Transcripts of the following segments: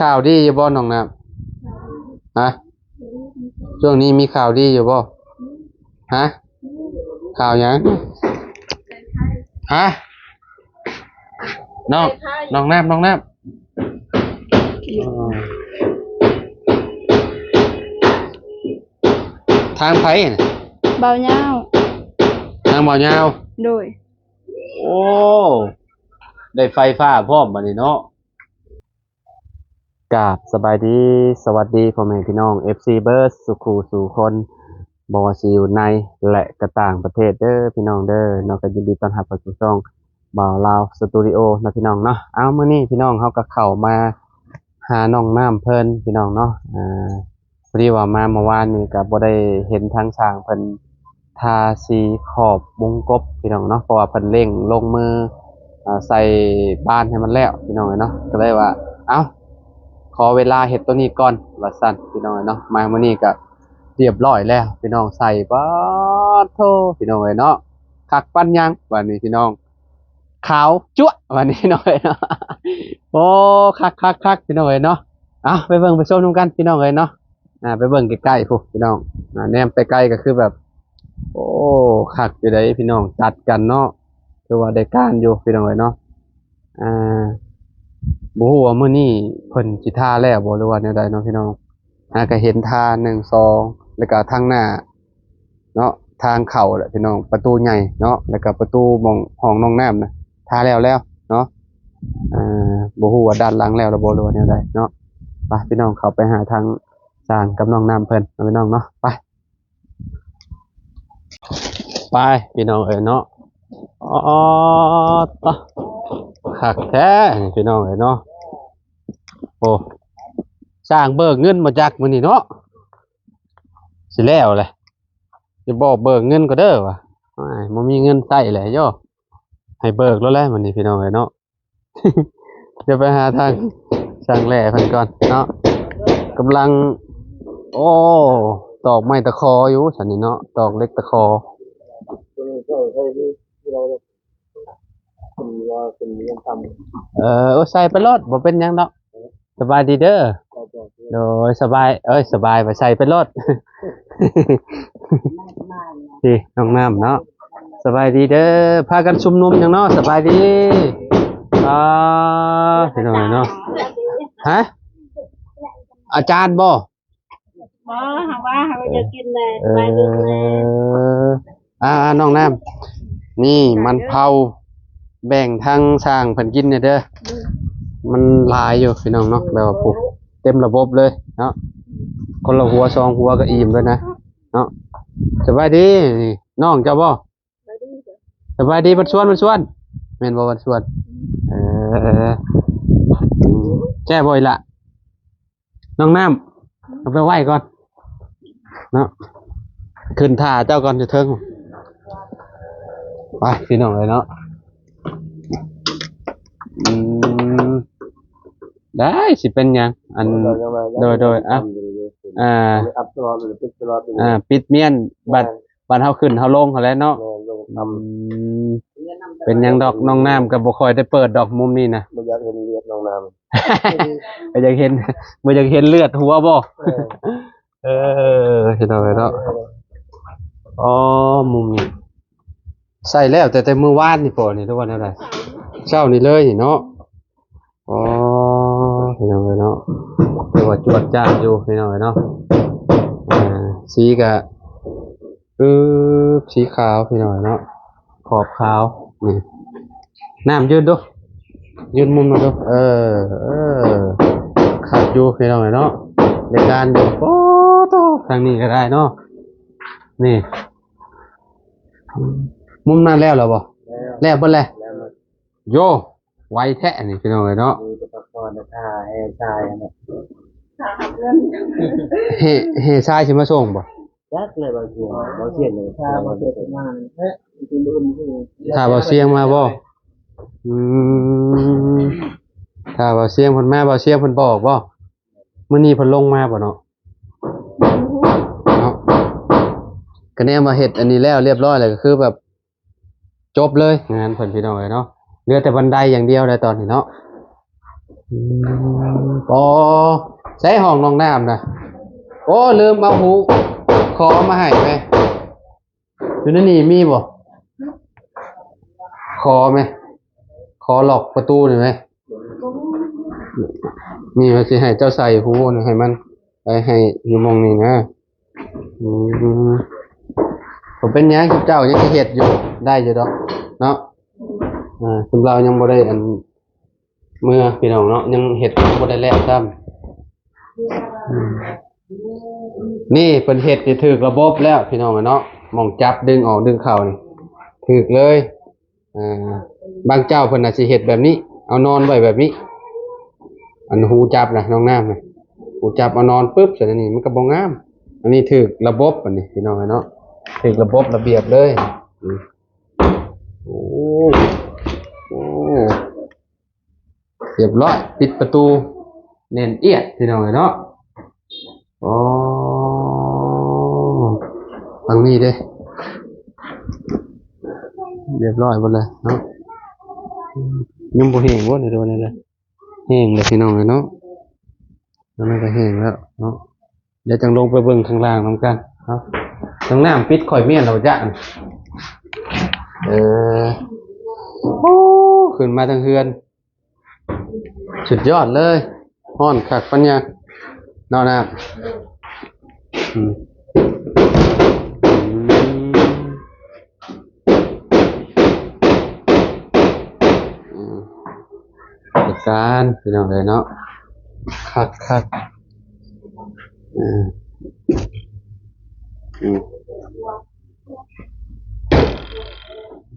ຂ່າວດີຢູ່ບໍ່ນ້ອງນ້ຳ? ຮະ? ຊ່ວງນີ້ມີຂ່າວດີຢູ່ບໍ່? ຮະ? ຂ່າວຫຍັງ? ຮະ? ນ້ອງ ນ້ອງນ້ຳ ນ້ອງນ້ຳ ທາງໃຜ? ບ່າວຍາວ ທາງບ່າວຍາວ. ໂດຍ. ໂອ້ ໄດ້ໄຟຟ້າພ້ອມບັດນີ້ເນາະ. ກາບສະບາຍດີ ສະຫວັດດີພໍ່ແມ່ພີ່ນ້ອງ ເອັຟຊີ ເບິດສູ່ຄູ່ສູ່ຄົນ ບໍ່ວ່າຊິຢູ່ໃນ ແລະ ກະຕ່າງປະເທດເດີພີ່ນ້ອງເດີເນາະ. ກໍຍິນດີຕ້ອນຮັບເຂົ້າສູ່ຊ່ອງບ່າວລາວສະຕູດິໂອເນາະພີ່ນ້ອງເນາະ. ເອົາ ມື້ນີ້ພີ່ນ້ອງເຮົາກໍເຂົ້າມາຫານ້ອງນ້ຳເພິ່ນພີ່ນ້ອງເນາະ. ອາ ພໍດີວ່າມາເມື່ອວານນີ້ກໍບໍ່ໄດ້ເຫັນທາງຊ່າງເພິ່ນທາສີຂອບວົງກົບພີ່ນ້ອງເນາະ ເພາະວ່າເພິ່ນເລັ່ງລົງມື ອາ ໃສ່ບານໃຫ້ມັນແລ້ວພີ່ນ້ອງເອີຍເນາະ. ກໍເລີຍວ່າ ເອົ້າ ຂໍເວລາເຮັດໂຕນີ້ກ່ອນວ່າຊັ້ນພີ່ນ້ອງເອີຍເນາະ. ມາມື້ນີ້ກໍຮຽບຮ້ອຍແລ້ວພີ່ນ້ອງ ໃສ່ ປາດໂທ້ ພີ່ນ້ອງເອີຍເນາະ ຄັກປານຫຍັງບາດນີ້ພີ່ນ້ອງ. ຂາວຈັ້ວະ ວ່ານີ້ເນາະ ເນາະ. ໂອ້ ຄັກໆໆ ພີ່ນ້ອງເອີຍເນາະ. ເອົາ ໄປເບິ່ງໄປຊົມນຳກັນພີ່ນ້ອງເອີຍເນາະ. ອ່າ ໄປເບິ່ງໃກ້ໆພຸ້ນພີ່ນ້ອງ. ອ່າ ແນມໄປໄກກໍຄືແບບ ໂອ້ ຄັກຢູ່ເດ້ພີ່ນ້ອງ ຕັດກັນເນາະ. ຖືວ່າໄດ້ການຢູ່ພີ່ນ້ອງເອີຍເນາະ. ອ່າ ບໍ່ຮູ້ວ່າມື້ນີ້ເພິ່ນຊິທາແລ້ວບໍ່ ຫຼືວ່າແນວໃດເນາະພີ່ນ້ອງ. ຫາກໍເຫັນທາ ໜຶ່ງ ສອງ ແລ້ວກໍທາງໜ້າ ເນາະ ທາງເຂົ້າແຫຼະພີ່ນ້ອງ ປະຕູໃຫຍ່ເນາະ ແລ້ວກໍປະຕູໝ່ອງຫ້ອງນ້ອງນ້ຳນະ ທາແລ້ວແລ້ວເນາະ. ເອີ ບໍ່ຮູ້ວ່າດ້ານຫຼັງແລ້ວຫຼືບໍ່ ຫຼືວ່າແນວໃດເນາະ. ໄປພີ່ນ້ອງ ເຂົ້າໄປຫາທາງຊ່າງກັບນ້ອງນ້ຳເພິ່ນເນາະ ພີ່ນ້ອງເນາະ. ໄປ ໄປພີ່ນ້ອງເອີຍເນາະ. ອໍ ຕະ ຄັກແທ້ພີ່ນ້ອງເອີຍເນາະ. ໂອ້ ຊ່າງເບີກເງິນບໍ່ຈັກມື້ນີ້ເນາະ. ຊິແລ້ວແຫຼະ ຈະບອກເບີກເງິນກໍເດີວ່າ ໂອ້ຍ ບໍ່ມີເງິນໃຊ້ແຫຼະໂຍ. ໃຫ້ເບີກໂລດແຫຼະມື້ນີ້ພີ່ນ້ອງເອີຍເນາະ. ດຽວໄປຫາທາງຊ່າງແຫຼເພິ່ນກ່ອນເນາະ. ກຳລັງ ໂອ້ ຕອກໄມ້ຕະຂໍຢູ່ຊັ້ນນີ້ເນາະ ຕອກເຫຼັກຕະຂໍ. ເອີ ໂອ້ ໃສ່ໄປໂລດ ບໍ່ເປັນຫຍັງດອກ. ສະບາຍດີເດີ. ໂດຍ ສະບາຍ ເອີຍ ສະບາຍ ໄປໃສ່ໄປໂລດ. ນີ້ນ້ອງນ້ຳເນາະ ສະບາຍດີເດີ. ພາກັນຊຸມນຸມຫຍັງເນາະ? ສະບາຍດີ. ອໍ ພີ່ນ້ອງເນາະ. ຮະ? ອາຈານບໍ່? ບໍ່ ຫາກວ່າເຮົາຢາກກິນແຫຼະ. ເອີ ສະບາຍດີແຫຼະ. ອ່າ ນ້ອງນ້ຳ ນີ້ມັນເຜົາ ແບ່ງທາງຊ່າງເພິ່ນກິນແດ່ເດີ. ມັນຫຼາຍຢູ່ພີ່ນ້ອງເນາະ ແບບວ່າ ໂອ້ ເຕັມລະບົບເລີຍເນາະ. ຄົນລະຫົວສອງຫົວກໍອີ່ມເລີຍນະເນາະ. ສະບາຍດີ ນີ້ນ້ອງເຈົ້າບໍ່? ສະບາຍດີ ມັນຊວນ ມັນຊວນ ແມ່ນບໍ່ ມັນຊວນ? ເອີ ແຊບບໍ່ອີ່ຫຼະ? ນ້ອງນ້ຳ ເອົາໄປໄວ້ກ່ອນເນາະ ຂຶ້ນຖ້າເຈົ້າກ່ອນຢູ່ເທິງ. ໄປພີ່ນ້ອງເອີຍເນາະ. ອືມ ໄດ້ ຊິເປັນຫຍັງ ອັນ ໂດຍ ໂດຍ ອ່າ ອ່າ ປິດມ້ຽນ ບັດ ບັດເຮົາຂຶ້ນເຮົາລົງຫັ້ນແຫຼະເນາະ. ອືມ ເປັນຫຍັງດອກ ນ້ອງນ້ຳກໍບໍ່ຄ່ອຍໄດ້ເປີດດອກ ມຸມນີ້ນະ ບໍ່ຢາກເຫັນເລືອດນ້ອງນ້ຳ. ບໍ່ຢາກເຫັນ ບໍ່ຢາກເຫັນເລືອດຫົວບໍ່? ເອີ ເອີ ເຫັນເອົາໄວ້ເນາະ. ອໍ ມຸມນີ້ໃສ່ແລ້ວແຕ່ ແຕ່ມື້ວານນີ້ບໍ່ນີ້ ຫຼືວ່າແນວໃດ? ເຊົ້ານີ້ເລີຍນີ້ເນາະ. ອໍ ພີ່ນ້ອງເອີຍເນາະ ຖືວ່າຈວດຈ້າດຢູ່ພີ່ນ້ອງເອີຍເນາະ. ອ່າ ສີກະ ອື ສີຂາວພີ່ນ້ອງເນາະ ຂອບຂາວ. ນີ້ ນ້ຳຢືນດູ ຢືນມຸມໜ້ອຍດູ. ເອີ ເອີ ຄັກຢູ່ພີ່ນ້ອງເນາະ ໃນການຢູ່. ໂອ້ໂຕ ທາງນີ້ກໍໄດ້ເນາະ. ນີ້ ມຸມນັ້ນແລ້ວລະບໍ່? ແລ້ວ ແລ້ວເບິດແລ້ວ. ໂຢ ໄວແທ້ນີ້ພີ່ນ້ອງເອີຍເນາະ. ມີແຕ່ພັກຜ່ອນແລ້ວຖ້າແຫ່ຊາຍຫັ້ນແຫຼະ ຖ້າຮັບເງິນ ແຫ່ ແຫ່ຊາຍຊິມາສົ່ງບໍ່? ຈັກແຫຼະ ບ່າວຊຽງ ບ່າວຊຽງນີ້ ຖ້າບ່າວຊຽງມາແຫຼະ ຖ້າບ່າວຊຽງມາບໍ່? ອືມ ຖ້າບ່າວຊຽງເພິ່ນມາ ບ່າວຊຽງເພິ່ນບອກບໍ່? ມື້ນີ້ເພິ່ນລົງມາບໍ່ເນາະ? ເນາະ ກະແນມວ່າເຮັດອັນນີ້ແລ້ວລຽບຮ້ອຍແລ້ວ ກໍຄືແບບ ຈົບເລີຍງານເພິ່ນພີ່ນ້ອງເອີຍເນາະ. ເຫຼືອແຕ່ບັນໄດຢ່າງດຽວແລ້ວຕອນນີ້ເນາະ. ອືມ ອໍ ໃສຫ້ອງນ້ອງນ້ຳນະ? ໂອ້ ລືມເອົາຫູຄໍມາໃຫ້ແມ. ຢູ່ໃນນີ້ມີບໍ່? ຂໍແມ ຂໍລັອກປະຕູນີ້ແມ. ນີ້ວ່າຊິໃຫ້ເຈົ້າໃສ່ຫູນີ້ໃຫ້ມັນ ໄປໃຫ້ຢູ່ໝ່ອງນີ້ນະ. ອືມ ບໍ່ເປັນຫຍັງ ເຈົ້າຍັງຊິເຮັດຢູ່ ໄດ້ຢູ່ດອກເນາະ. ອ່າ ເຮົາຍັງບໍ່ໄດ້ອັນ ເມືອພີ່ນ້ອງເນາະ ຍັງເຮັດບໍ່ໄດ້ແລ້ວຊ້ຳ. ອືມ ນີ້ເພິ່ນເຮັດນີ້ຖືກລະບົບແລ້ວພີ່ນ້ອງເນາະ ໝ່ອງຈັບດຶງອອກດຶງເຂົ້ານີ້ຖືກເລີຍ. ອ່າ ບາງເຈົ້າເພິ່ນອາດຊິເຮັດແບບນີ້ ເອົານອນໄວ້ແບບນີ້ ອັນຫູຈັບນະ ນ້ອງນ້ຳນະ ຫູຈັບເອົານອນປຶບ ຊັ້ນນີ້ມັນກໍບໍ່ງາມ. ອັນນີ້ຖືກລະບົບ ອັນນີ້ພີ່ນ້ອງເນາະ ຖືກລະບົບລະບຽບເລີຍ. ອືມ ໂອ້ ໂອ້ ຮຽບຮ້ອຍ ປິດປະຕູແໜ້ນອຽດພີ່ນ້ອງເອີຍເນາະ. ອໍ ທາງນີ້ເດ້ ຮຽບຮ້ອຍໝົດເລີຍເນາະ. ຍັງບໍ່ແຫ້ງບໍ່ນີ້ ໂດນນີ້ເດ້ ແຫ້ງແລ້ວພີ່ນ້ອງເອີຍເນາະ. ອັນນັ້ນກໍແຫ້ງແລ້ວເນາະ. ດຽວຈັ່ງລົງໄປເບິ່ງຂ້າງລ່າງນຳກັນເນາະ. ທາງນ້ຳປິດຂ້ອຍມ້ຽນແລ້ວຈ້ະ. ເອີ ໂອ້ ຂຶ້ນມາທາງເຮືອນ ສຸດຍອດເລີຍ. ຮ້ອນຄັກປານຫຍັງເນາະນ້ຳ. ອືມ ອືມ ອືມ ຈັດການພີ່ນ້ອງເອີຍເນາະ ຄັກໆ. ເອີ ອືມ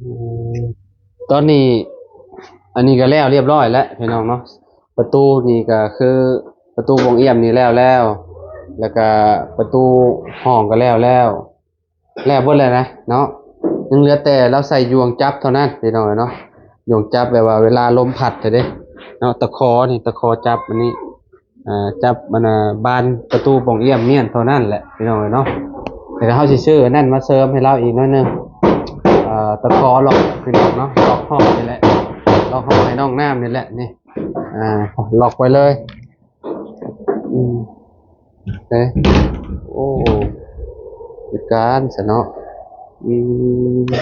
ອືມ ຕອນນີ້ ອັນນີ້ກໍແລ້ວຮຽບຮ້ອຍແລ້ວພີ່ນ້ອງເນາະ. ປະຕູນີ້ກໍຄືປະຕູບ່ອງອ້ຽມນີ້ແລ້ວແລ້ວ ແລ້ວກໍປະຕູຫ້ອງກໍແລ້ວແລ້ວ ແລ້ວເບິດແລ້ວນະເນາະ. ຍັງເຫຼືອແຕ່ລາວໃສ່ຢວງຈັບເທົ່ານັ້ນພີ່ນ້ອງເນາະ. ຢວງຈັບແບບວ່າເວລາລົມພັດເດ້ເນາະ ຕະຂໍນີ້ ຕະຂໍຈັບອັນນີ້ ອ່າ ຈັບອັນນ່າ ບານປະຕູປ່ອງອ້ຽມມ້ຽນເທົ່ານັ້ນແຫຼະພີ່ນ້ອງເອີຍເນາະ. ແລ້ວກໍເຮົາຊິຊື້ອັນນັ້ນມາເສີມໃຫ້ລາວອີກໜ້ອຍໜຶ່ງ ເອີ ຕະຂໍລັອກພີ່ນ້ອງເນາະ ລັອກຫ້ອງນີ້ແຫຼະ ລັອກຫ້ອງໃຫ້ນ້ອງນ້ຳນີ້ແຫຼະ ນີ້ ອ່າ ລັອກໄວ້ເລີຍ. ອືມ ເອີ ໂອ້ ຈັດການຊະເນາະ. ອືມ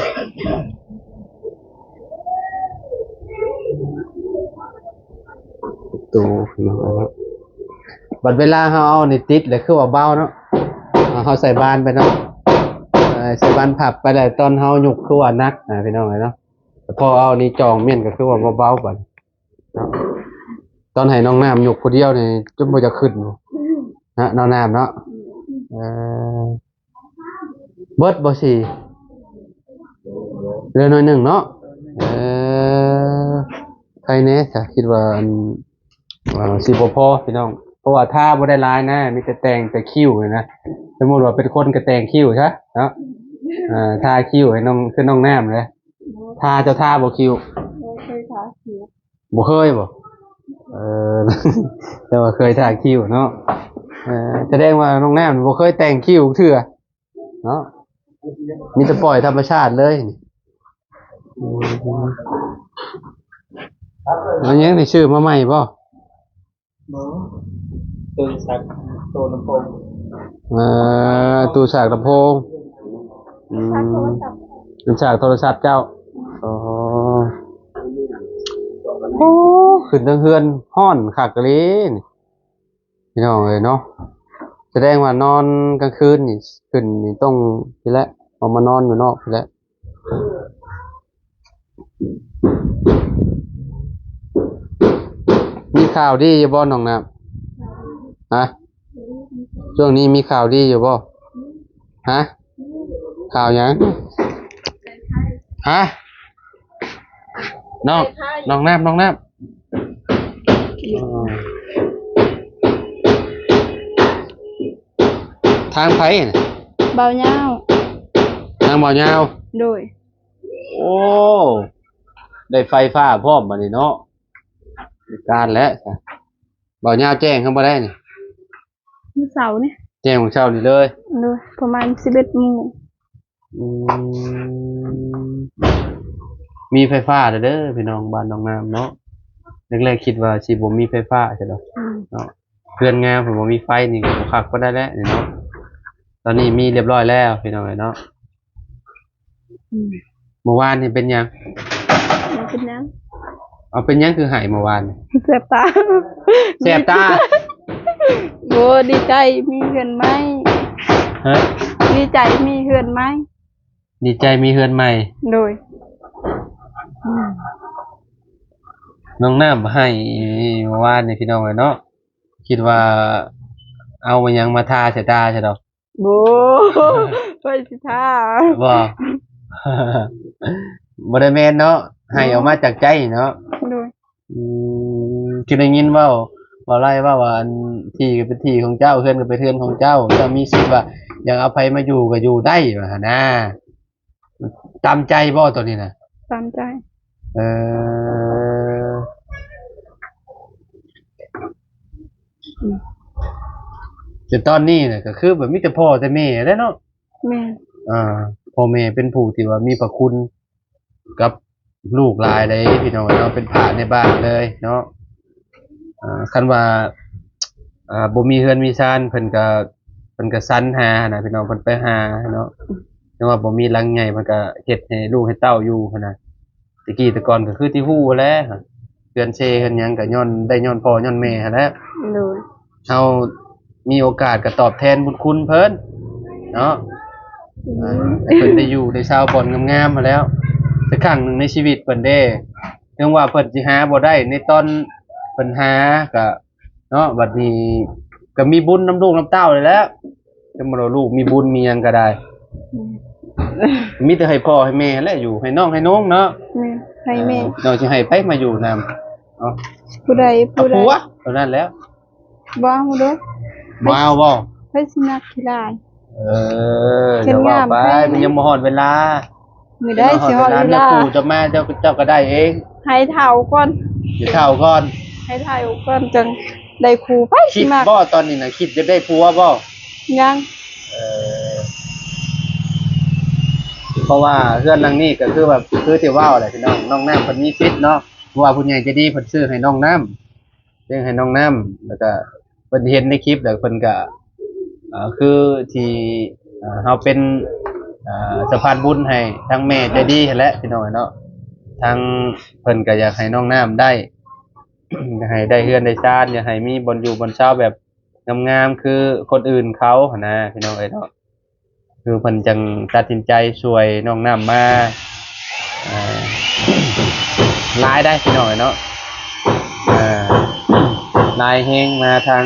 ໂຕເນາະ ບັດເວລາເຮົາເອົານີ້ຕິດແລ້ວຄືວ່າເບົາເນາະ. ເຮົາໃສ່ບານໄປເນາະ ເອີ ໃສ່ບານພັບໄປແລ້ວ ຕອນເຮົາຍົກຄືວ່າໜັກນະພີ່ນ້ອງເອີຍເນາະ. ແຕ່ພໍເອົານີ້ຈອງມ້ຽນກໍຄືວ່າເບົາໆ ບັດເນາະ. ຕອນໃຫ້ນ້ອງນ້ຳຍົກຜູ້ດຽວນີ້ຈົນບໍ່ຢາກຂຶ້ນນະ ນ້ອງນ້ຳເນາະ. ເອີ ເບິດບໍ່ສີ ເຫຼືອໜ້ອຍໜຶ່ງເນາະ. ເອີ ໃຄແດ່ຊະ ຄິດວ່າອັນ ເອີ ຊິບໍ່ພໍພີ່ນ້ອງ ເພາະວ່າທາບໍ່ໄດ້ຫຼາຍນະ ມີແຕ່ແຕ່ງແຕ່ຄິ້ວນະ. ສົມມຸດວ່າເປັນຄົນກໍແຕ່ງຄິ້ວຊະເນາະ ເອີ ທາຄິ້ວໃຫ້ນ້ອງ ຄືນ້ອງນ້ຳເດ້. ທາ ເຈົ້າທາບໍ່ຄິ້ວ? ບໍ່ເຄີຍທາຄິ້ວ. ບໍ່ເຄີຍບໍ່? ເອີ ແຕ່ວ່າເຄີຍທາຄິ້ວເນາະ. ເອີ ສະແດງວ່ານ້ອງນ້ຳບໍ່ເຄີຍແຕ່ງຄິ້ວເທື່ອເນາະ ມີແຕ່ປ່ອຍທຳມະຊາດເລີຍ. ອືມ ເອົາຫຍັງໄດ້ຊື້ມາໃໝ່ບໍ່? ບໍ່ ໂທລະສັບ ໂຕລຳໂພງ. ເອີ ຕູ້ສາກລຳໂພງ. ອືມ ຕູ້ສາກໂທລະສັບເຈົ້າ. ອໍ ໂອ້ ຂຶ້ນເທິງເຮືອນຮ້ອນຄັກອີ່ຫຼີນີ້ ພີ່ນ້ອງເອີຍເນາະ. ສະແດງວ່ານອນກາງຄືນນີ້ ຂຶ້ນນີ້ຕ້ອງພີ້ແຫຼະ ອອກມານອນຢູ່ນອກພີ້ແຫຼະ. ມີຂ່າວດີຢູ່ບໍ່ນ້ອງນ້ຳ? ຮະ? ຊ່ວງນີ້ມີຂ່າວດີຢູ່ບໍ່? ຮະ? ຂ່າວຫຍັງ? ຮະ? ນ້ອງ ນ້ອງນ້ຳ ນ້ອງນ້ຳ ທາງໃຜນະ? ບ່າວຍາວ. ທາງບ່າວຍາວ? ໂດຍ. ໂອ້ ໄດ້ໄຟຟ້າພ້ອມບັດນີ້ເນາະ. ການແລ້ວ ບ່າວຍາວແຈ້ງເຮົາບໍ່ໄດ້ນີ້? ມື້ເຊົ້ານີ້. ແຈ້ງມື້ເຊົ້ານີ້ເລີຍ? ໂດຍ ປະມານສິບເອັດໂມງ. ອືມ ມີໄຟຟ້າແລ້ວເດີພີ່ນ້ອງ ບ້ານໜອງນ້ຳເນາະ. ແລກໆຄິດວ່າຊິບໍ່ມີໄຟຟ້າຊັ້ນດອກ ອືມ ເນາະ ເຮືອນງາມ ບໍ່ມີໄຟນີ້ກໍບໍ່ຄັກປານໃດແຫຼະນີ້ເນາະ. ຕອນນີ້ມີຮຽບຮ້ອຍແລ້ວ ພີ່ນ້ອງເອີຍເນາະ. ອືມ ເມື່ອວານນີ້ເປັນຫຍັງ? ບໍ່ເປັນຫຍັງ. ເອົາ ເປັນຫຍັງຄືໄຫ້ເມື່ອວານ? ແສບຕາ. ແສບຕາ? ໂອ້ ດີໃຈມີເຮືອນໃໝ່. ຮະ? ດີໃຈມີເຮືອນໃໝ່. ດີໃຈມີເຮືອນໃໝ່. ໂດຍ. ອືມ ນ້ອງນ້ຳໄຫ້ເມື່ອວານນີ້ ພີ່ນ້ອງເອີຍເນາະ. ຄິດວ່າເອົາຫຍັງມາທາໃສ່ຕາຊະດອກ. ໂອ້ ໄປຊິທາ. ບໍ່ ບໍ່ໄດ້ແມ່ນເນາະ ໄຫ້ອອກມາຈາກໃຈເນາະ. ໂດຍ. ອືມ ຄືໄດ້ຍິນເວົ້າ ເວົ້າໄລ່ເວົ້າວ່າ ອັນ ທີ່ກໍເປັນທີ່ຂອງເຈົ້າ ເຮືອນກໍເປັນເຮືອນຂອງເຈົ້າ ເຈົ້າມີສິດວ່າ ຢາກເອົາໃຜມາຢູ່ກໍຢູ່ໄດ້ ວ່າຫັ້ນນາ. ຕາມໃຈບໍ່ໂຕນີ້ນະ? ຕາມໃຈ. ເອີ ອືມ ແຕ່ຕອນນີ້ນະ ກໍຄືແບບມີແຕ່ພໍ່ແຕ່ແມ່ແຫຼະເນາະ. ແມ່ນ. ອ່າ ພໍ່ແມ່ເປັນຜູ້ທີ່ວ່າມີພະຄຸນກັບລູກຫຼາຍເດ້ ພີ່ນ້ອງເນາະ ເປັນພະໃນບ້ານເລີຍເນາະ. ອ່າ ຄັນວ່າ ອ່າ ບໍ່ມີເຮືອນມີຊານ ເພິ່ນກໍ ເພິ່ນກໍສັນຫານະ ພີ່ນ້ອງ ເພິ່ນໄປຫາເນາະ. ແຕ່ວ່າບໍ່ມີຫຼັງໃຫຍ່ ເພິ່ນກໍເຮັດໃຫ້ລູກໃຫ້ເຕົ້າຢູ່ຫັ້ນນະ. ແຕ່ກີ້ແຕ່ກ່ອນກໍຄືທີ່ຮູ້ຫັ້ນແຫຼະ ເຮືອນເຊເຮືອນຫຍັງກໍຍ້ອນ ໄດ້ຍ້ອນພໍ່ຍ້ອນແມ່ຫັ້ນແຫຼະ. ໂດຍ. ເຮົາມີໂອກາດກໍຕອບແທນບຸນຄຸນເພິ່ນເນາະ. ອືມ ອ່າ ໃຫ້ເພິ່ນໄດ້ຢູ່ໄດ້ເຊົາບ່ອນງາມໆຫັ້ນແລ້ວ ສັກຄັ້ງໜຶ່ງໃນຊີວິດເພິ່ນເດ້. ເຖິງວ່າເພິ່ນຊິຫາບໍ່ໄດ້ໃນຕອນເພິ່ນຫາກໍເນາະ ບັດນີ້ກໍມີບຸນນຳລູກນຳເຕົ້ານີ້ແຫຼະ. ສົມມຸດວ່າລູກມີບຸນມີຫຍັງກໍໄດ້ ອືມ ມີແຕ່ໃຫ້ພໍ່ໃຫ້ແມ່ຫັ້ນແຫຼະຢູ່ ໃຫ້ນ້ອງໃຫ້ນ້ອງເນາະ. ແມ່ນ ໃຫ້ແມ່. ເອີ ນ້ອງຊິໃຫ້ໃຜມາຢູ່ນຳເນາະ? ຜູ້ໃດ ຜູ້ໃດ ເອົາຜົວເທົ່ານັ້ນແຫຼະ. ບໍ່ເອົາເດີ້. ບໍ່ເອົາບໍ່? ໃຜຊິມັກຂີ້ລ້າຍ? ເອີ ຢ່າເວົ້າໄປ ມັນຍັງບໍ່ຮອດເວລາ. ມື້ໃດຊິຮອດເວລາ ເນື້ອຄູ່ຈະມາ ເຈົ້າ ເຈົ້າກໍໄດ້ເອງ. ໃຫ້ເຖົ້າກ່ອນ ໃຫ້ເຖົ້າກ່ອນ ໃຫ້ເຖົ້າກ່ອນ ຈັ່ງໄດ້ຄູ່. ໃຜຊິມັກ? ຄິດບໍ່ຕອນນີ້ນະ ຄິດຈະໄດ້ຜົວບໍ່? ຍັງ. ເອີ ເພາະວ່າເຮືອນຫຼັງນີ້ກໍຄືແບບ ຄືທີ່ເວົ້າແຫຼະພີ່ນ້ອງ ນ້ອງນ້ຳເພິ່ນມີສິດເນາະ ເພາະວ່າຜູ້ໃຫຍ່ໃຈດີເພິ່ນຊື້ໃຫ້ນ້ອງນ້ຳ ລ້ຽງໃຫ້ນ້ອງນ້ຳ ແລ້ວກະເພິ່ນເຫັນໃນຄລິບ ແລ້ວເພິ່ນກະ ເອີ ຄືທີ່ ເອີ ເຮົາເປັນ ເອີ ສະພານບຸນໃຫ້ທາງແມ່ໃຈດີຫັ້ນແຫຼະ ພີ່ນ້ອງເນາະ. ທາງເພິ່ນກະຢາກໃຫ້ນ້ອງນ້ຳໄດ້ ຢາກໃຫ້ໄດ້ເຮືອນໄດ້ຊານ ຢາກໃຫ້ມີບ່ອນຢູ່ບ່ອນເຊົາແບບງາມໆ ຄືຄົນອື່ນເຂົາຫັ້ນນະ ພີ່ນ້ອງເອີຍເນາະ. ຄືເພິ່ນຈັ່ງຕັດສິນໃຈຊ່ວຍນ້ອງນ້ຳມາ ເອີ ຫຼາຍໄດ໋ພີ່ນ້ອງເນາະ ເອີ ຫຼາຍແຮງມາທາງ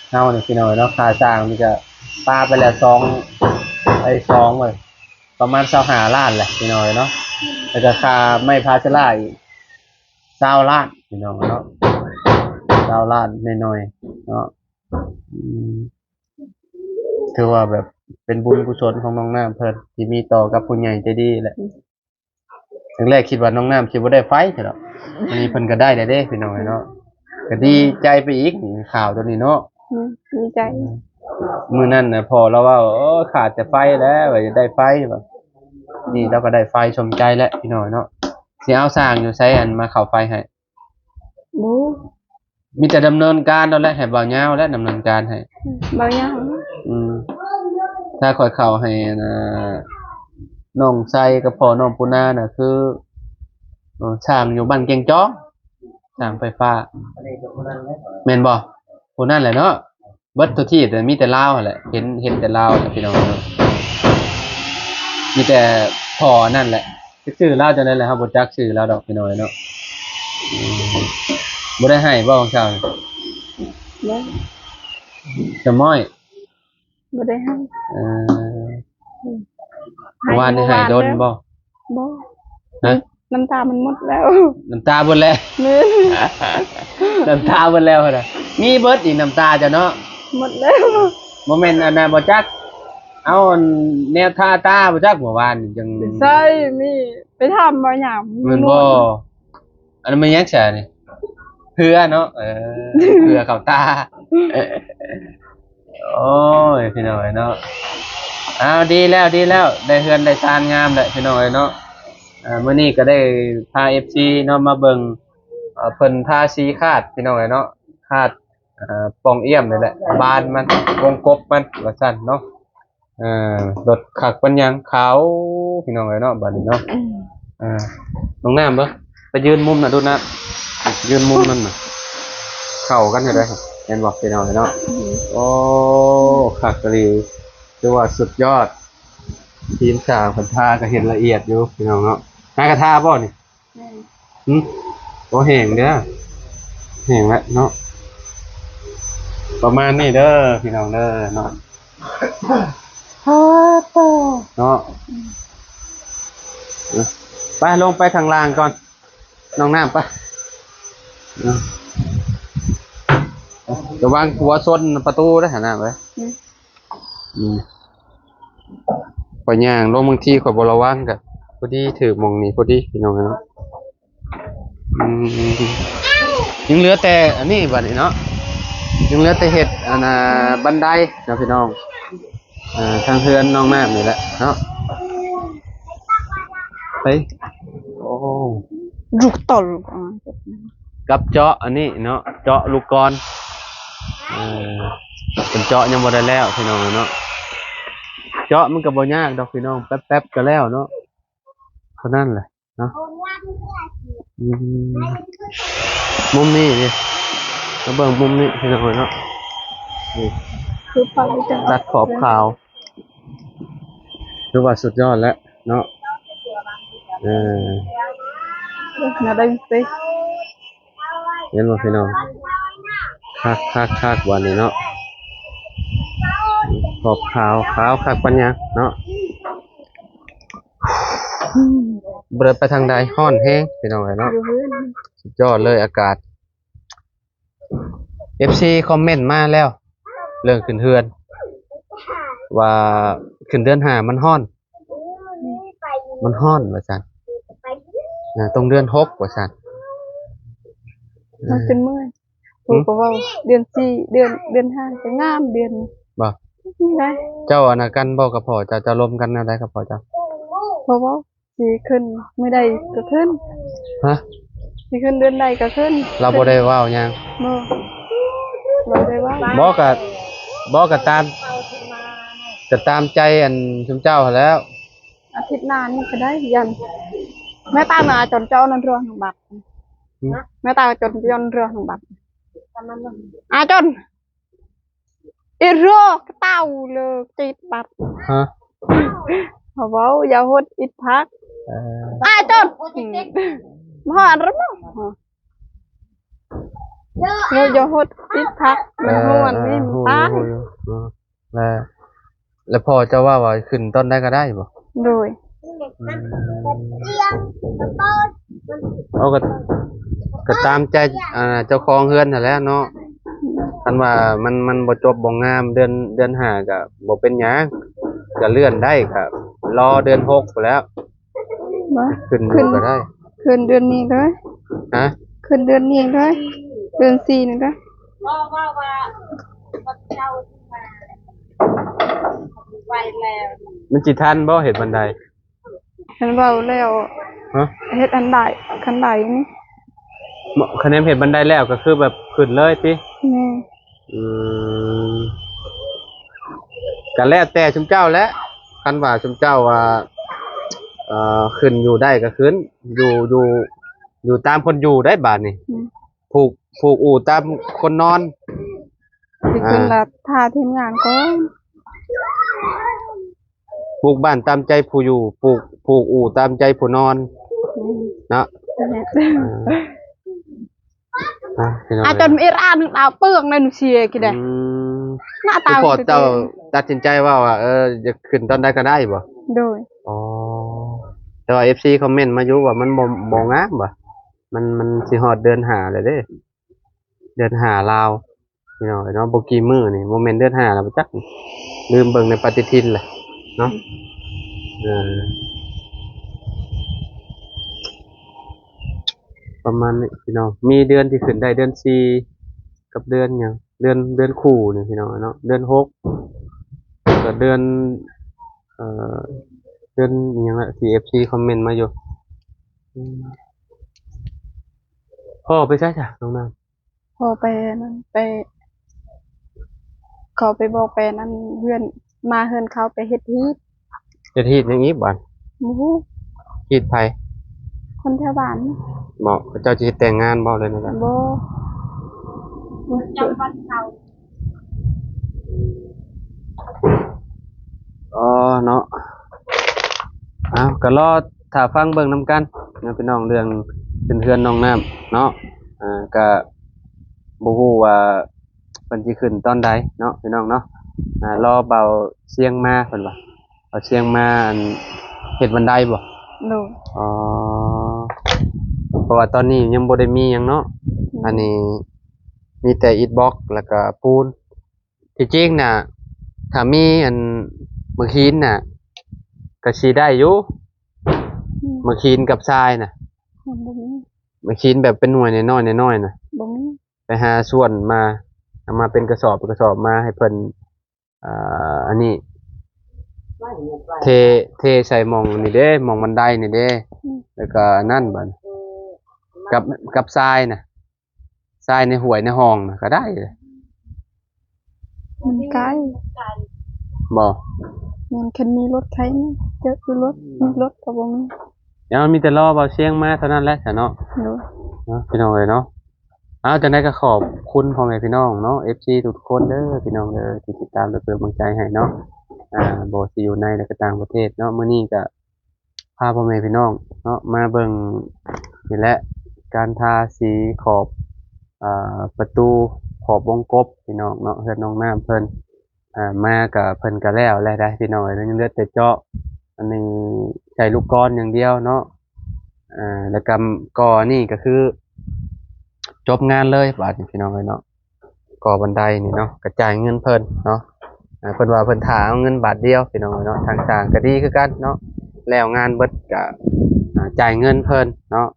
ເຮົານີ້ພີ່ນ້ອງເນາະ. ຄ່າສ້າງນີ້ກະປາໄປແລ້ວສອງ ໄອ້ສອງ ປະມານຊາວຫ້າລ້ານແຫຼະພີ່ນ້ອງເນາະ ແລ້ວກະຄ່າໄມ້ພາສະລາອີກຊາວລ້ານພີ່ນ້ອງເນາະ ຊາວລ້ານໜ້ອຍໆເນາະ. ອືມ ຖືວ່າແບບເປັນບຸນກຸສົນຂອງນ້ອງນ້ຳເພິ່ນທີ່ມີຕໍ່ກັບຜູ້ໃຫຍ່ໃຈດີແຫຼະ. ອືມ ຄັ້ງແລກຄິດວ່ານ້ອງນ້ຳຊິບໍ່ໄດ້ໄຟຊັ້ນດອກ ອັນນີ້ເພິ່ນກໍໄດ້ແລ້ວເດ້ພີ່ນ້ອງເນາະ ກໍດີໃຈໄປອີກ ຂ່າວຕົວນີ້ເນາະ. ອືມ ດີໃຈ. ມື້ນັ້ນນະພໍ່ລາວເວົ້າ ໂອ້ ຂາດແຕ່ໄຟແລ້ວ ວ່າຢາກໄດ້ໄຟວ່າ ນີ້ລາວກໍໄດ້ໄຟສົມໃຈແລ້ວພີ່ນ້ອງເນາະ. ຊິເອົາຊ່າງຢູ່ໃສ ອັນມາເຂົ້າໄຟໃຫ້? ບໍ່ ມີແຕ່ດຳເນີນການເອົາແຫຼະ ໃຫ້ບ່າວຍາວແຫຼະດຳເນີນການໃຫ້. ອືມ ບ່າວຍາວ. ອືມ ຖ້າຂ້ອຍເຂົ້າໃຫ້ ອັນນ່າ ນ້ອງໄຊກັບພໍ່ນ້ອງປູນານະ ຄື ເອີ ຊ່າງຢູ່ບ້ານແກ່ງຈອງ ຊ່າງໄຟຟ້າ ແມ່ນບໍ່? ຜູ້ນັ້ນແຫຼະເນາະ. ເບິດທົ່ວທີບ ມີແຕ່ລາວຫັ້ນແຫຼະ ເຫັນ ເຫັນແຕ່ລາວແຫຼະພີ່ນ້ອງເນາະ. ມີແຕ່ພໍ່ອັນນັ້ນແຫຼະ ຈະຊື່ລາວຈັ່ງໃດແຫຼະ ເຮົາບໍ່ຈັກຊື່ລາວດອກພີ່ນ້ອງເນາະ. ອືມ ບໍ່ໄດ້ໄຫ້ບໍ່ຂອງເຈົ້າ? ບໍ່ ສະມ້ອຍ ບໍ່ໄດ້ໄຫ້. ເອີ ອືມ ເມື່ອວານນີ້ໄຫ້ດົນບໍ່? ບໍ່ ຮະ? ນ້ຳຕາມັນໝົດແລ້ວ ນ້ຳຕາເບິດແລ້ວ. ແມ່ນ ນ້ຳຕາເບິດແລ້ວຫັ້ນນະ. ມີເບິດອີກນ້ຳຕາເຈົ້າເນາະ? ໝົດແລ້ວ. ບໍ່ແມ່ນອັນນັ້ນບໍ່ຈັກ ເອົາອັນແນວທາຕາບໍ່ຈັກ ເມື່ອວານນີ້ຈັ່ງ ໃສ່ມີ ໄປຖາມບໍ່ຫຍັງ ແມ່ນບໍ່? ອັນນັ້ນແມ່ນຫຍັງຊະນີ້? ເຜື່ອເນາະ ເອີ ເຜື່ອເຂົ້າຕາ. ໂອ້ຍ ພີ່ນ້ອງເອີຍເນາະ ອ້າວ ດີແລ້ວ ດີແລ້ວ ໄດ້ເຮືອນໄດ້ຊານງາມແລ້ວ ພີ່ນ້ອງເອີຍເນາະ. ເອີ ມື້ນີ້ກໍໄດ້ພາເອັຟຊີເນາະ ມາເບິ່ງ ເອີ ເພິ່ນທາສີຄາດ ພີ່ນ້ອງເອີຍເນາະ ຄາດ ອ່າ ປ່ອງອ້ຽມນີ້ແຫຼະ ບານມັນ ວົງກົບມັນ ວ່າຊັ້ນເນາະ. ເອີ ລົດຄັກປານຫຍັງ ຂາວ ພີ່ນ້ອງເອີຍເນາະ ບາດນີ້ເນາະ. ອືມ ອ່າ ນ້ອງນ້ຳເບິ່ງ ໄປຢືນມຸມນະດູນະ ຢືນມຸມນັ້ນນະ ເຂົ້າກັນຢູ່ເດ້ ເຫັນບໍ່ ພີ່ນ້ອງເອີຍເນາະ. ອືມ ໂອ້ ຄັກອີ່ຫຼີ ຖືວ່າສຸດຍອດ. ທີມຊ່າງເພິ່ນທາກໍເຫັນລະອຽດຢູ່ ພີ່ນ້ອງເນາະ. ຫາກະທາບໍ່ນີ້? ແມ່ນ ຫຶ? ບໍ່ແຫ້ງເດີ້ ແຫ້ງແລ້ວເນາະ. ປະມານນີ້ເດີ້ ພີ່ນ້ອງເດີ້ເນາະ. ຮາໂຕ ເນາະ. ໄປ ລົງໄປຂ້າງລ່າງກ່ອນ ນ້ອງນ້ຳ ໄປ. ເນາະ ລະວັງຫົວຊົນປະຕູເດີ້ ຫັ້ນນະເວີຍ. ອືມ ອືມ ຂ້ອຍຍ່າງລົງ ບາງທີຂ້ອຍບໍ່ລະວັງ ກະພໍດີຖືກໝ່ອງນີ້ພໍດີ ພີ່ນ້ອງເນາະ. ອືມ ຍັງເຫຼືອແຕ່ອັນນີ້ບາດນີ້ເນາະ ຍັງເຫຼືອແຕ່ເຮັດອັນນ່າ ບັນໄດເນາະ ພີ່ນ້ອງ. ອ່າ ທາງເຮືອນນ້ອງນ້ຳນີ້ແຫຼະເນາະ. ໄປ ໂອ້ ລູກຕົນ ກັບເຈາະອັນນີ້ເນາະ ເຈາະລູກກອນ. ເອີ ເພິ່ນເຈາະຍັງບໍ່ໄດ້ແລ້ວ ພີ່ນ້ອງເນາະ. ເຈາະມັນກໍບໍ່ຍາກດອກ ພີ່ນ້ອງ ແປັບໆກໍແລ້ວເນາະ ເທົ່ານັ້ນແຫຼະເນາະ. ອືມ ມຸມນີ້ເດ້ ມາເບິ່ງມຸມນີ້ ພີ່ນ້ອງເນາະ. ນີ້ ຄືຟັງຈັງ ຕັດຂອບຂາວ ຖືວ່າສຸດຍອດແລ້ວເນາະ. ເອີ ແນວໃດຕິ ເຫັນບໍ່ ພີ່ນ້ອງ? ຄັກໆໆ ບາດນີ້ເນາະ ຂອບຂາວ ຂາວຄັກປານຫຍັງເນາະ. ບໍ່ໄດ້ໄປທາງໃດ ຮ້ອນແຮງ ພີ່ນ້ອງເອີຍເນາະ. ຢູ່ເຮືອນ ສຸດຍອດເລີຍອາກາດ. ເອັຟຊີຄອມເມັນມາແລ້ວ ເລື່ອງຂຶ້ນເຮືອນ ວ່າຂຶ້ນເດືອນຫ້າມັນຮ້ອນ ມັນຮ້ອນວ່າຊັ້ນ ນະ ຕ້ອງເດືອນຫົກວ່າຊັ້ນ. ເຮົາຈົນເມື່ອຍ ເອີ ຜູ້ກໍເວົ້າ ເດືອນສີ່ ເດືອນ ເດືອນຫ້າກໍງາມ ເດືອນນີ້ ບໍ່ ໄດ້. ເຈົ້າອັນນັ້ນກັນບໍ່ກັບພໍ່ເຈົ້າ? ເຈົ້າລົມກັນແນວໃດກັບພໍ່ເຈົ້າ? ບໍ່ເວົ້າ. ຊິຂຶ້ນມື້ໃດກໍຂຶ້ນ. ຮະ? ຊິຂຶ້ນເດືອນໃດກໍຂຶ້ນ. ລາວບໍ່ໄດ້ເວົ້າຫຍັງ? ບໍ່ ບໍ່ໄດ້ເວົ້າ. ບໍ່ກະ ບໍ່ກະຕາມ ກະຕາມໃຈອັນຊຸມເຈົ້າຫັ້ນແຫຼ້ວ. ອາທິດໜ້ານີ້ກໍໄດ້ ຢ້ານ ແມ່ຕາໜ້າຈົນເຈົ້ານັ້ນເລື່ອງບັດ. ຫຶ? ແມ່ຕາຈົນຍ້ອນເລື່ອງບັດ ອາຈົນ. ອີໂຣກເຕົ້າເລີກຈີດບັດ. ຮະ? ເຂົາເວົ້າຢ່າຫົດອິດພັກ. ເອີ ອາຈົນ ມາຫານລະມະ ເຮົາຢ່າຫົດອິດພັກ. ເອີ ມັນຮ້ອນນີ້ ເອີ ມັນ ຮູ້ ຕາຍ ຮູ້ຢູ່ ເອີ ແລະ ແລະພໍ່ເຈົ້າວ່າ ວ່າຂຶ້ນຕອນໃດກໍໄດ້ບໍ່? ໂດຍ. ອືມ ເອົາ ກໍ ກໍຕາມໃຈ ອ່າ ເຈົ້າຂອງເຮືອນຫັ້ນແຫຼະເນາະ. ຄັນວ່າມັນ ມັນບໍ່ຈົບບໍ່ງາມ ເດືອນ ເດືອນຫ້າກໍບໍ່ເປັນຫຍັງ ກໍເລື່ອນໄດ້ ກໍລໍເດືອນຫົກພຸ້ນແຫຼ້ວ. ບໍ່ ຂຶ້ນຢູ່ກໍໄດ້ ຂຶ້ນເດືອນນີ້ເລີຍ. ຮະ? ຂຶ້ນເດືອນນີ້ເລີຍ ເດືອນສີ່ນີ້ເລີຍ. ບໍ່ ເວົ້າວ່າ ວັນເສົາທີ່ມາ ໄວແລ້ວ ມັນຊິທັນບໍ່ເຮັດບັນໄດ? ຄັນເວົ້າແລ້ວ ຮະ? ເຮັດອັນໃດ ຄັນໃດນີ້ ຄັນເຮັດບັນໄດແລ້ວກໍຄືແບບຂຶ້ນເລີຍຕິ? ແມ່ນ. ອືມ ກໍແລ້ວແຕ່ຊຸມເຈົ້າແຫຼະ ຄັນວ່າຊຸມເຈົ້າວ່າ ເອີ ຂຶ້ນຢູ່ໄດ້ກໍຂຶ້ນ ຢູ່ ຢູ່ ຢູ່ຕາມຄົນຢູ່ໄດ້ບາດນີ້. ອືມ ຜູກ ຜູກອູ່ຕາມຄົນນອນ. ຊິຂຶ້ນ ອ່າ ລະຖ້າທີມງານກ່ອນ. ປູກບ້ານຕາມໃຈຜູ້ຢູ່ ປູກ ຜູກອູ່ຕາມໃຈຜູ້ນອນ. ອືມ ເນາະ. ແມ່ນ. ເອີ ອ່ະ ພີ່ນ້ອງ ອາ ເອີຍ ຈົນອີຣານດາວເປືອງນັ້ນເສຍກິໄດ. ອືມ ໜ້າຕາ ຄືພໍ່ເຈົ້າຕັດສິນໃຈເວົ້າວ່າ ເອີ ຢາກຂຶ້ນຕອນໃດກໍໄດ້ບໍ່? ໂດຍ. ອໍ ແຕ່ວ່າເອັຟຊີຄອມເມັນມາຢູ່ວ່າມັນບໍ່ ບໍ່ງາມບໍ່? ມັນ ມັນຊິຮອດເດືອນຫ້າແລ້ວເດ້ ເດືອນຫ້າລາວ ພີ່ນ້ອງເອີຍເນາະ. ບໍ່ກີ່ມື້ນີ້ ບໍ່ແມ່ນເດືອນຫ້າແລ້ວບໍ່ຈັກ ລືມເບິ່ງໃນປະຕິທິນແຫຼະເນາະ. ເອີ ປະມານນີ້ພີ່ນ້ອງ ມີເດືອນທີ່ຂຶ້ນໄດ້ເດືອນສີ່ ກັບເດືອນຫຍັງ ເດືອນ ເດືອນຄູ່ນີ້ພີ່ນ້ອງເນາະ ເດືອນຫົກ ແລ້ວກໍເດືອນ ເອີ ເດືອນອີ່ຫຍັງລະ ທີ່ເອັຟຊີຄອມເມັນມາຢູ່. ອືມ ພໍ່ໄປໃສຊະນ້ອງນ້ຳ? ພໍ່ໄປນັ້ນ ໄປ ເຂົາໄປບອກ ໄປນັ້ນເຮືອນ ມາເຮືອນເຂົາ ໄປເຮັດຮີດ. ເຮັດຮີດຫຍັງອີກບາດ? ບໍ່ຮູ້. ຮີດໃຜ? ຄົນແຖວບ້ານ. ບໍ່ ເຂົາເຈົ້າຊິເຮັດແຕ່ງງານບໍ່ ຫຼືແນວໃດ? ບໍ່. ປະຈຳວັນເສົາ. ອໍ ເນາະ. ເອົາ ກໍລໍຖ້າຟັງເບິ່ງນຳກັນເນາະ ພີ່ນ້ອງ ເລື່ອງເປັນເຮືອນນ້ອງນ້ຳເນາະ. ອ່າ ກໍບໍ່ຮູ້ວ່າເພິ່ນຊິຂຶ້ນຕອນໃດເນາະ ພີ່ນ້ອງເນາະ. ອ່າ ລໍເບົາຊຽງມາ ເພິ່ນວ່າ ເບົາຊຽງມາ ອັນ ເຮັດບັນໄດບໍ່? ໂດຍ. ອໍ ເພາະວ່າຕອນນີ້ຍັງບໍ່ໄດ້ມີຫຍັງເນາະ. ອືມ ອັນນີ້ມີແຕ່ອິດບລັອກ ແລ້ວກໍປູນ. ທີ່ຈິງນະ ຖ້າມີອັນ ໝາກຫີນນະ ກໍຊິໄດ້ຢູ່. ອືມ ໝາກຫີນກັບຊາຍນະ. ຍັງບໍ່ມີ. ໝາກຫີນແບບເປັນໜ່ວຍນ້ອຍໆ ນ້ອຍໆນະ. ບໍ່ມີ. ໄປຫາສວນມາ ເອົາມາເປັນກະສອບ ເປັນກະສອບມາໃຫ້ເພິ່ນ ອ່າ ອັນນີ້ ເທ ເທໃສ່ໝ່ອງນີ້ເດ້ ໝ່ອງບັນໄດນີ້ເດ້. ອືມ ແລ້ວກໍອັນນັ້ນ ບັດກັບ ກັບຊາຍນະ. ຊາຍໃນຫ້ວຍໃນຮ່ອງນະກໍໄດ້. ມັນໄກ. ບໍ່. ແມ່ນ ຄັນມີລົດໄຖ ເຈີຢູ່ລົດ ມີລົດກໍບໍ່ມີ. ເອົາ ມີແຕ່ລໍເບົາຊຽງມາເທົ່ານັ້ນແຫຼະຊະເນາະ. ໂດຍ. ເນາະ ພີ່ນ້ອງເອີຍເນາະ. ເອົາ ຈັ່ງໃດກໍຂອບຄຸນພໍ່ແມ່ພີ່ນ້ອງເນາະ ເອັຟຊີ ທຸກໆຄົນເດີ ພີ່ນ້ອງເດີ ທີ່ຕິດຕາມ ແລະ ເປັນກຳລັງໃຈໃຫ້ເນາະ. ອ່າ ບໍ່ຊິຢູ່ໃນ ແລະ ກໍຕ່າງປະເທດເນາະ. ມື້ນີ້ກໍ ພາພໍ່ແມ່ພີ່ນ້ອງເນາະ ມາເບິ່ງນີ້ແຫຼະ ການທາສີຂອບ ອ່າ ປະຕູ ຂອບວົງກົບ ພີ່ນ້ອງເນາະ ເຮືອນນ້ອງນ້ຳເພິ່ນ. ອ່າ ມາກະເພິ່ນກະແລ້ວແລ້ວໄດ໋ ພີ່ນ້ອງເອີຍ ຍັງເຫຼືອແຕ່ເຈາະ ອັນນີ້ໃສ່ລູກກອນຢ່າງດຽວເນາະ. ອ່າ ແລ້ວກະກໍ່ນີ້ກະຄືຈົບງານເລີຍບາດນີ້ ພີ່ນ້ອງເອີຍເນາະ. ກໍ່ບັນໄດນີ້ເນາະ ກະຈ່າຍເງິນເພິ່ນເນາະ. ອ່າ ເພິ່ນວ່າເພິ່ນຖ້າເອົາເງິນບາດດຽວ ພີ່ນ້ອງເນາະ. ທາງຊ່າງກະດີຄືກັນເນາະ ແລ້ວງານເບິດກະ ອ່າ ຈ່າຍເງິນເພິ່ນເນາະ.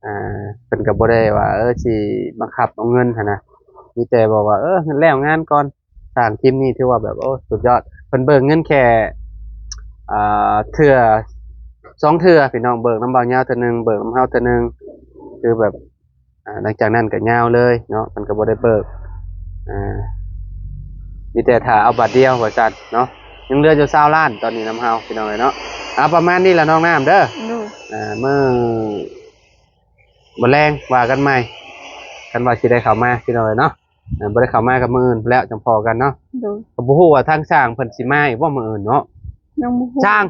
ອ່າ ເພິ່ນກະບໍ່ໄດ້ວ່າ ເອີ ຊິບັງຄັບເອົາເງິນຫັ້ນນະ ມີແຕ່ບອກວ່າ ເອີ ແລ້ວງານກ່ອນ. ຊ່າງທີມນີ້ຖືວ່າແບບ ໂອ້ ສຸດຍອດ ເພິ່ນເບີກເງິນແຄ່ ອ່າ ເທື່ອ ສອງເທື່ອ ພີ່ນ້ອງ ເບີກນຳບ່າວຍາວເທື່ອໜຶ່ງ ເບີກນຳເຮົາເທື່ອໜຶ່ງ ຄືແບບ ອ່າ ຫຼັງຈາກນັ້ນກໍຍາວເລີຍເນາະ ມັນກໍບໍ່ໄດ້ເບີກ ອ່າ ມີແຕ່ຖ້າເອົາບາດດຽວວ່າຊັ້ນເນາະ. ຍັງເຫຼືອຢູ່ຊາວລ້ານຕອນນີ້ນຳເຮົາ ພີ່ນ້ອງເອີຍເນາະ. ເອົາ ປະມານນີ້ລະນ້ອງນ້ຳເດີ. ໂດຍ. ອ່າ ມື້ ມື້ແລງວ່າກັນໃໝ່ ຄັນວ່າຊິໄດ້ເຂົ້າມາ ພີ່ນ້ອງເອີຍເນາະ. ອ່າ ບໍ່ໄດ້ເຂົ້າມາກໍມື້ອື່ນແລ້ວຈັ່ງພໍ້ກັນເນາະ. ໂດຍ. ກໍບໍ່ຮູ້ວ່າທາງຊ່າງເພິ່ນຊິມາອີກບໍ່ມື້ອື່ນເນາະ. ຍັງບໍ່ຮູ້. ຊ່າງ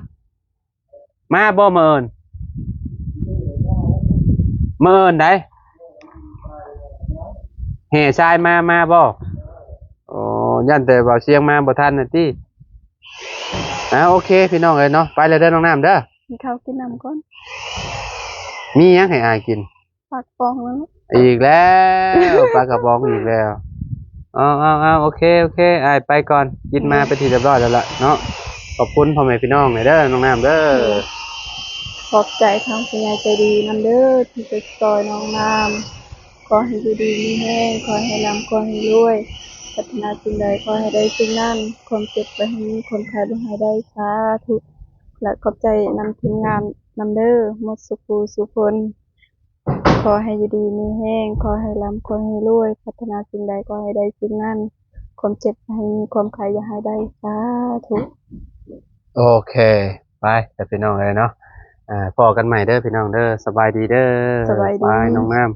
ມາບໍ່ມື້ອື່ນ? ມື້ອື່ນໃດ? ແຫ່ຊາຍມາ ມາບໍ່? ອໍ ຢ້ານແຕ່ບ່າວຊຽງມາບໍ່ທັນນະຕິ. ອ່າ ໂອເຄ ພີ່ນ້ອງເອີຍເນາະ ໄປແລ້ວເດີນ້ອງນ້ຳເດີ. ກິນເຂົ້າກິນນ້ຳກ່ອນ. ມີຫຍັງໃຫ້ອ້າຍກິນ? ປາກະປ໋ອງນັ້ນແຫຼະ. ອີກແລ້ວ ປາກະປ໋ອງອີກແລ້ວ. ເອົາ ເອົາ ເອົາ ໂອເຄ ໂອເຄ ອ້າຍໄປກ່ອນ. ກິນມາເປັນທີ່ຮຽບຮ້ອຍແລ້ວລະເນາະ. ຂອບຄຸນພໍ່ແມ່ພີ່ນ້ອງແດ່ເດີ ນ້ອງນ້ຳເດີ. ຂອບໃຈທາງຜູ້ໃຫຍ່ໃຈດີນຳເດີ ທີ່ໄປຊ່ອຍນ້ອງນ້ຳ. ຂໍໃຫ້ຢູ່ດີມີແຮງ ຂໍໃຫ້ລ່ຳ ຂໍໃຫ້ລວຍ ປາດຖະໜາສິ່ງໃດຂໍໃຫ້ໄດ້ສິ່ງນັ້ນ ຄວາມເຈັບບໍ່ໃຫ້ມີ ຄວາມໄຂ້ບໍ່ໃຫ້ໄດ້ ສາທຸ. ແລະ ຂອບໃຈນຳທີມງານນຳເດີ ໝົດສູ່ຜູ້ສູ່ຄົນ. ຂໍໃຫ້ຢູ່ດີມີແຮງ ຂໍໃຫ້ລ່ຳ ຂໍໃຫ້ລວຍ ປາດຖະໜາສິ່ງໃດຂໍໃຫ້ໄດ້ສິ່ງນັ້ນ ຄວາມເຈັບບໍ່ໃຫ້ມີ ຄວາມໄຂ້ຢ່າໃຫ້ໄດ້ ສາທຸ. ໂອເຄ ໄປ ແຕ່ພີ່ນ້ອງເອີຍເນາະ ອ່າ ພໍ້ກັນໃໝ່ເດີພີ່ນ້ອງເດີ. ສະບາຍດີເດີ. ສະບາຍດີ. ໄປ ນ້ອງນ້ຳ.